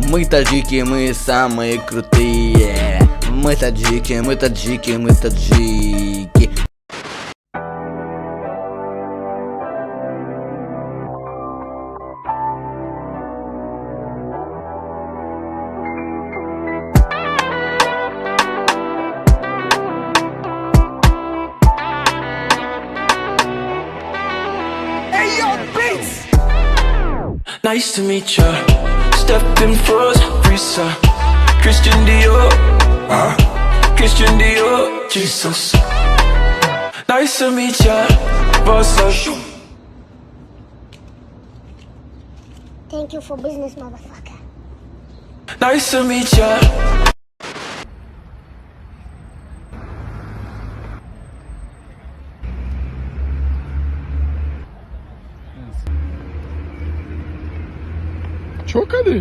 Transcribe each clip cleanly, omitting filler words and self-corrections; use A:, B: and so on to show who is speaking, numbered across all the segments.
A: Мы таджики, мы самые крутые. Мы таджики, мы таджики, мы таджики.
B: Nice to meet ya. Stepped in froze, Risa. Christian Dior. Christian Dior. Jesus. Nice to meet ya. Boss up.
C: Thank you for business, motherfucker.
B: Nice to meet ya.
D: Чё кардӣ?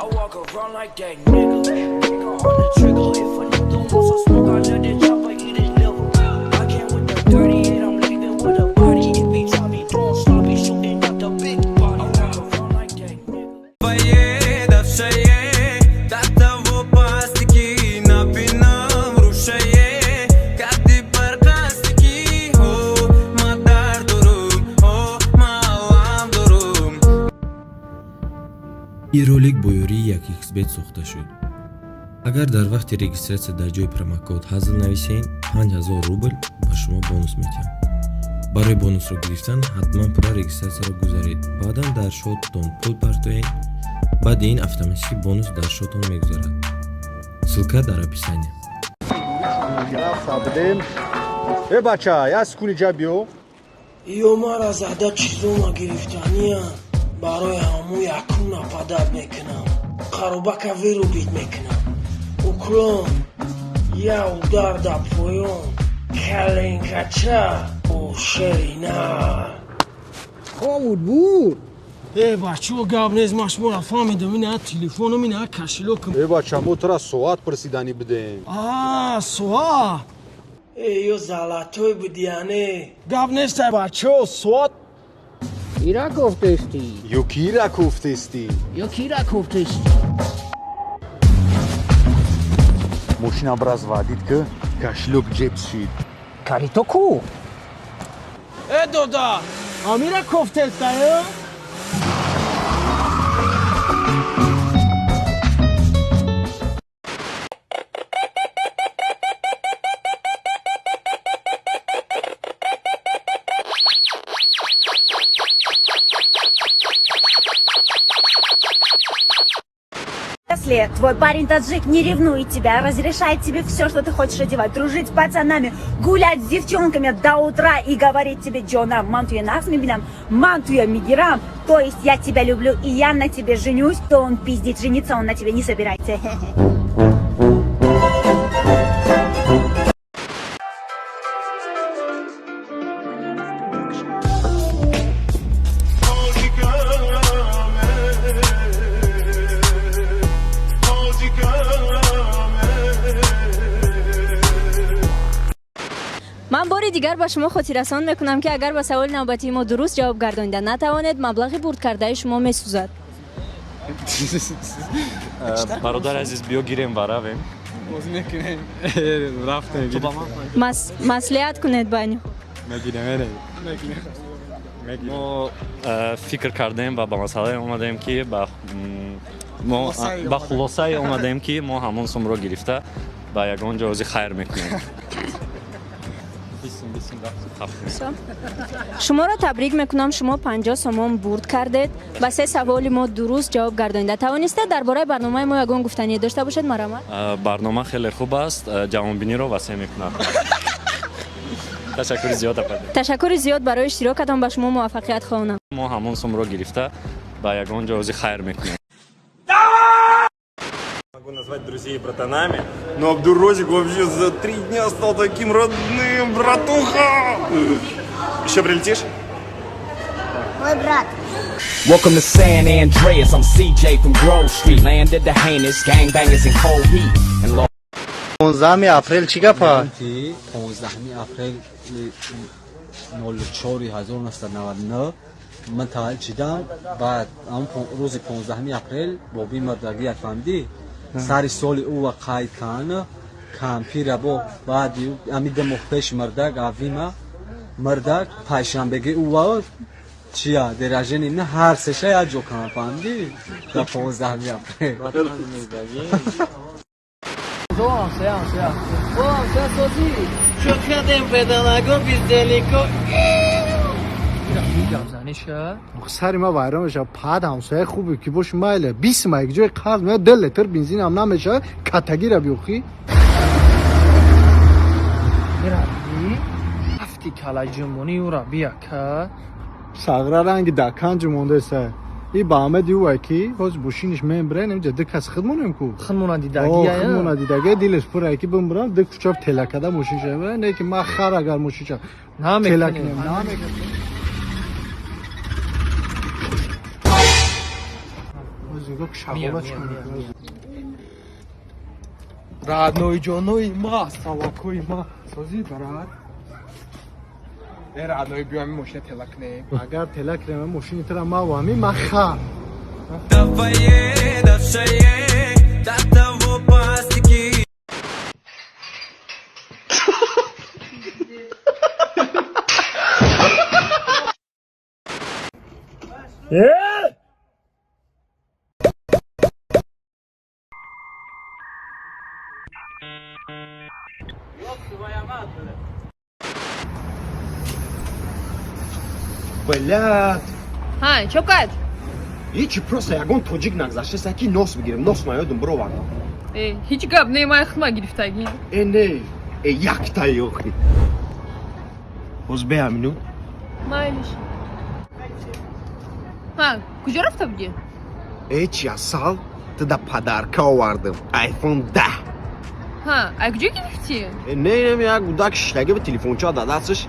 B: I walk around like that nigga. Finger on the trigger. If a nigga wants some smoke, I let it chopper eat his liver. I came with the 38, I'm leaving with a body. If he try me doing sloppy, shooting up the big body. I walk around like that nigga.
E: Поедавшее до того пастики напинам рушае кати барқастики о мадар дурум о малам дурум.
F: Ин ролик бо ёрии 1xBet сохта шуд. Агар дар вақти регистрация дар ҷои промокод ҳазл нависед, 5000 рубл ба шумо бонус медиҳам. Барои бонусро гирифтан ҳатман пурра регистрация ро гузаред, баъдан дар счёт тон пул партоед. Баъди ин автоматически бонус дар счёт он мегузарад. Ссылка дар описание.
G: Рафта будем. Э, бача, як секунди ҷа биё.
H: Ё мара зада чизома гирифтаниям, барои ҳаму якум нападать мекунам, қаробака вырубить мекунам, уклон, я удар да поён, каленкача о шерина.
I: Хомуд буд.
H: Э, бачо, гап нест, ман шуморо фаҳмидам, ина телефоном, ина кошелёк ам.
G: Э, бача, мо тура соат пурсиданӣ будем.
H: А, соат. Э, ё золотой будияне, гап нест, бачо, соат.
I: Ира гуфтести.
G: Ё кира куфтестӣ?
I: Ё кира гуфтести.
G: Мошинам разводить ки, кошелёк ҷеб шид.
I: Карито ку.
H: Э, дода, амира кофтеста ё.
J: Если твой парень таджик не ревнует тебя, разрешает тебе все, что ты хочешь одевать, дружить с пацанами, гулять с девчонками до утра и говорит тебе: «Ҷонам, ман туя нағз мебинам, ман туя мегирам», то есть я тебя люблю и я на тебе женюсь, то он пиздит, жениться он на тебе не собирается.
K: Ман бори дигар ба шумо хотиррасон мекунам, ки агар ба саволи навбатии мо дуруст ҷавоб гардонида натавонед, маблағи бурдкардаи шумо месӯзад.
L: Бародари азиз, биё гирем ва равем.
D: Бозӣ мекунем. Рафтем.
L: Ту ба ман.
K: Маслиҳат кунед байни.
D: Мегирем, мерем.
L: Мо фикр кардем ва ба масъалае омадем, ки мо ба хулосае омадем, ки мо ҳамон сумро гирифта ба ягон ҷо ози хайр мекунем.
K: Шуморо табрик мекунам, шумо 50 сомон бурд кардед. Ба се саволи мо дуруст ҷавоб гардонида тавонистед. Дар бораи барномаи мо ягон гуфтание дошта бошед, марҳамат.
L: Барнома хеле хуб аст, ҷавонбиниро васеъ мекунад. Ташаккури зиёд, апа.
K: Ташаккури зиёд барои иштирокатон, ба шумо муваффақият хоҳонам.
L: Мо ҳамон сумро гирифта ба ягон ҷо ози хайр мекунем.
M: Могу назвать друзей братанами, но Абдурозик вообще за 3 дня стал таким родным, братуха! Еще прилетишь?
C: Мой брат.
N: Welcome to San Andreas. I'm CJ from Grove Street. Landed the heinous gangbangers in cold heat. And
O: 15 апрел чӣ гапа?
P: 15 апрел 04 1999.
O: Ман таваллуд шидам, баъд ҳамн рӯзи 15 апрел боби мардагият, фаҳмидӣ, сари соли ӯва қайд кан кампира бо баъди ами 2 моҳ пеши мардак авима мардак пайшанбеги ӯва чия день рождения на ҳар сеша як ҷо кан, фаҳмидӣ, дар 15 апрел.
I: Ҳамсоя, ҳамсоя, о ҳамсоя, созӣ чӯ кардем, бедалаго безделико.
G: Сари ма вайрон мешава. Пад ҳамсояи хубе ки бош, майле 20 ма як ҷои қарз меяд, 2 литр бензинам намешава, катагира биёхӣ.
I: Рафти калаҷунбонӣ ӯра бия ка.
G: Сағра ранги даканҷу мондаеса. И ба ҳамади ӯвай ки ҳозир бошиниш мебирен, инҷа ду кас хидмонем ку.
I: Хидмона дидагия.
G: Хидмона дидагия, дилеш пурае ки бимбирам, ду куча телакада мошинша мебирам, не ки ма хар агар мошинша телакнем намекунем. Нигоҳ, шағола чӣ мекунад.
D: Родной ҷонои ма, салакои ма, созӣ, брат. Э, родной, биё ҳамин мошина тела кунем.
G: Агар тела кунем мошини тра, ма ва ҳамин ма хар.
E: Давае, дашае, до того пастики.
P: Блядь.
Q: Ҳа, чо кард?
P: Ҳичи, просто ягон тоҷик нагзаштеса ки нос бигирем. Нос ма ёдум бировардам.
Q: Э, ҳеҷ гап не, ман худма гирифтагӣ.
P: Э, не, э, якта ёхи. Ҳоз беамину.
Q: Майлиш. Ҳа, куҷо рафта будӣ?
P: Э, чи, асал, ту да подарка овардам. iPhone 10.
Q: Ҳа, ай куҷо гирифтӣ?
P: Э, не, не, як гудак шиштаги ба телефонча да дасташ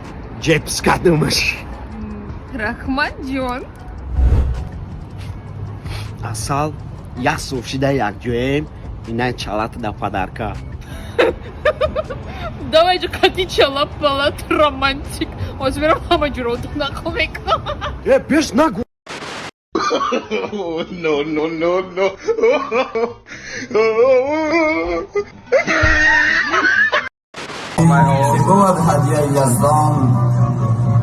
P: ҷепс кардамаш.
Q: Раҳмат, ҷон.
P: Асал, як сол шида якҷоем, ина чалата да подарка.
Q: Давай ҷо қати чала палат романтик. Ҳозир мерам, ҳама ҷурото нақл мекунам.
P: Э, беш нагу.
M: No, no, no, no.
A: Бувад ҳадияи яздон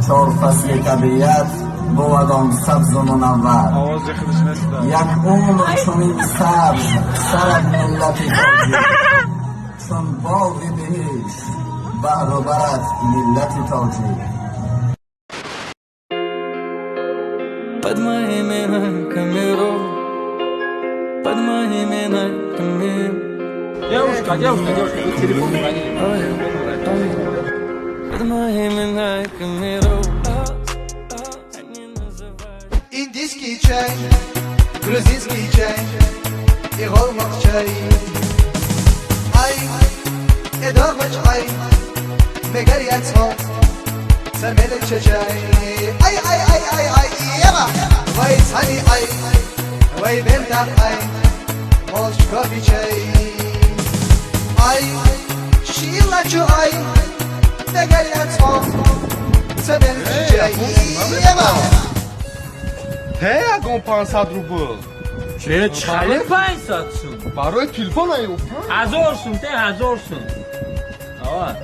A: чор фасли табиат, бувад он сабзу мунаввар. Як умр чунин сабз сарад миллати тоҷик, чун боғи биҳишт баҳру барад миллати тоҷик.
E: Под моими ногами, под моими ногами.
D: Девушка, девушка, девушка, вы телефон уронили.
E: Под моими ногами.
R: Индийский чай, грузинский чай и голмақ чай. Ай, эдогмач ай, мегарьяцо, самелече чай. Ай, ай, ай, ай, ай, ева, вай цани ай, вай бемдар ай, молчкови чай. Ай, шилачу ай, мегарьяцо, самелече чай. Ева.
M: Те ягон 500 рубл.
S: Че, чале 500 сум?
M: Барои телефон ай.
S: 1000 сум, те 1000 сум. Ава.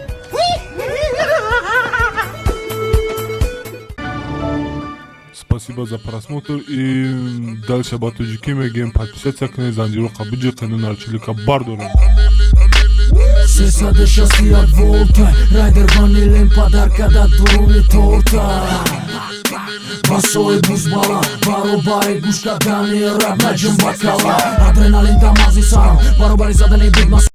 T: Спасибо за просмотр и дальше ба тоҷикӣ мегӯем: подписаться кунед, занҷироқа биҷиқену нарчилика бардорем.
B: 361 волта райдер ванилен подарка да дуруни торта. Басои бузбала баробари гӯш кардани рап наҷим бакала, адреналин да мағзи сарам баробари задани бигма.